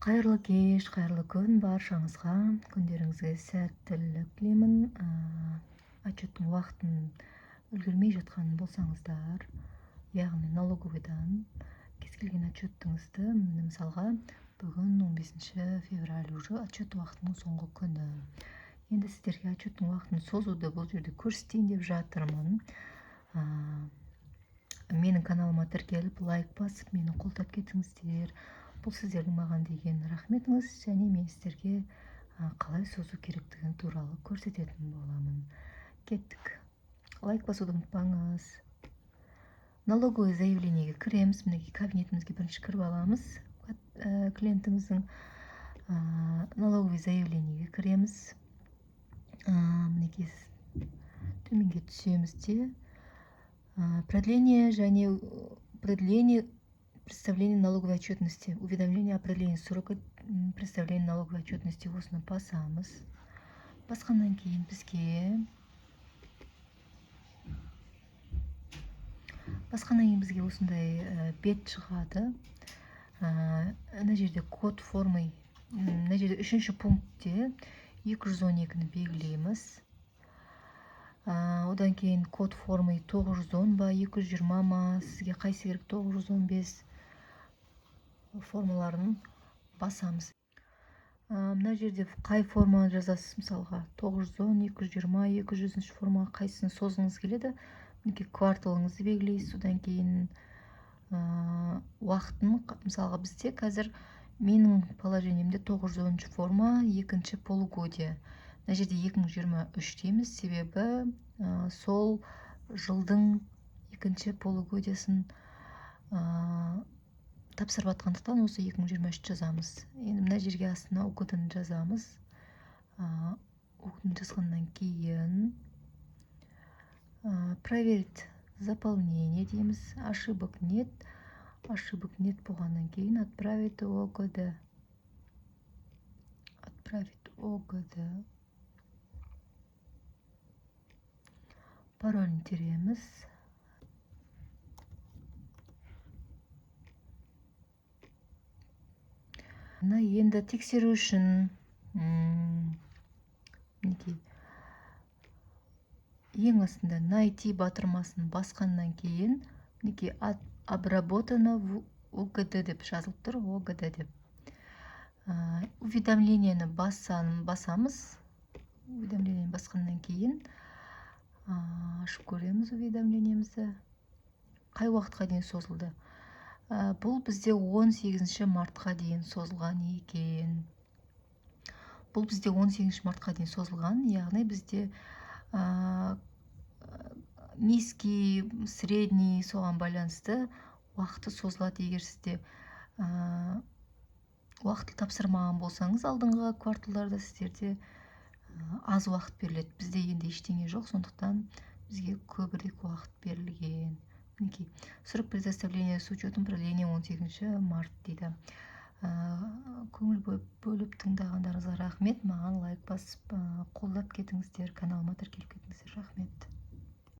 Қайырлы кеш, қайырлы күн баршаңызға. Күндеріңізге сәттілік тілеймін. Отчеттің уақытын үлгермей жатқан болсаңыздар, яғни налоговыйдан кез келген отчеттіңізді, міне, мысалға, бүгін 15 февраль, уже отчет уақытының соңғы күні. Енді сіздерге отчеттің уақытын созуды бұл жерде көрсетейін деп жатырмын. Менің каналыма тіркеліп, лайк басып, мені қолдап кетіңіздер. Бұл сіздердің маған деген рахметіңіз, және мен сіздерге қалай созу керектігін туралы көрсететін боламын. Кеттік. Лайк басуды ұмытпаңыз. Налоговый заявлениеге кіреміз. Мінекей, кабинетімізге бірінші кіріп аламыз. Клиентіміздің налоговый заявлениеге кіреміз. Мінекей, төменге түсеміз де, продление және продление представление налоговой отчетности, уведомление о продлении срока представления налоговой отчетности, осыны басамыз. Басқаннан кейін бізге осындай бет шығады. Мына жерде код формы, мына жерде үшінші пунктте 212-ні белгілейміз. Одан кейін код формы 910 ба, 220 ма, сізге қайсы керек, 915 формаларын басамыз. Мына жерде қай форманы жазасыз, мысалға, 910, 220, 200 формаға қайсысын созғыңыз келеді. Мінекей, кварталыңызды белгілейсіз. Одан кейін уақытын, мысалға, бізде қазір менің положениемде 910 форма, екінші полугодие. Мына жерде 2023 дейміз, себебі сол жылдың екінші полугодиясын тапсырып жатқандықтан, осы 2023 жазамыз. Енді мына жерге астына УГД-ны жазамыз. УГД-ны жазғаннан кейін проверить заполнение дейміз. Ошибок нет. Ошибок нет болғаннан кейін отправить ОГД. Отправить ОГД. Паролін тереміз. Мына енді тексеру үшін, мінекей, ең астында найти батырмасын басқаннан кейін, мінекей, обработано в ОГД деп жазылып тұр, ОГД деп. Уведомлениені басамыз. Уведомлениені басқаннан кейін, ашып көреміз уведомлениемізді. Қай уақытқа дейін созылды? Бұл бізде 18 мартқа дейін созылған екен. Бұл бізде 18 мартқа дейін созылған, яғни бізде низкий, средний, соған байланысты уақыты созылады. Егер сізде уақытылы тапсырмаған болсаңыз, алдыңғы кварталдарда сіздерде аз уақыт беріледі. Бізде енді ештеңе жоқ, сондықтан бізге көбірек уақыт берілген. Мінекей, срок предоставления с учетом продления 18 март дейді. Көңіл бөліп тыңдағандарыңызға рахмет. Маған лайк басып, қолдап кетіңіздер, каналыма тіркеліп кетіңіздер. Рахмет.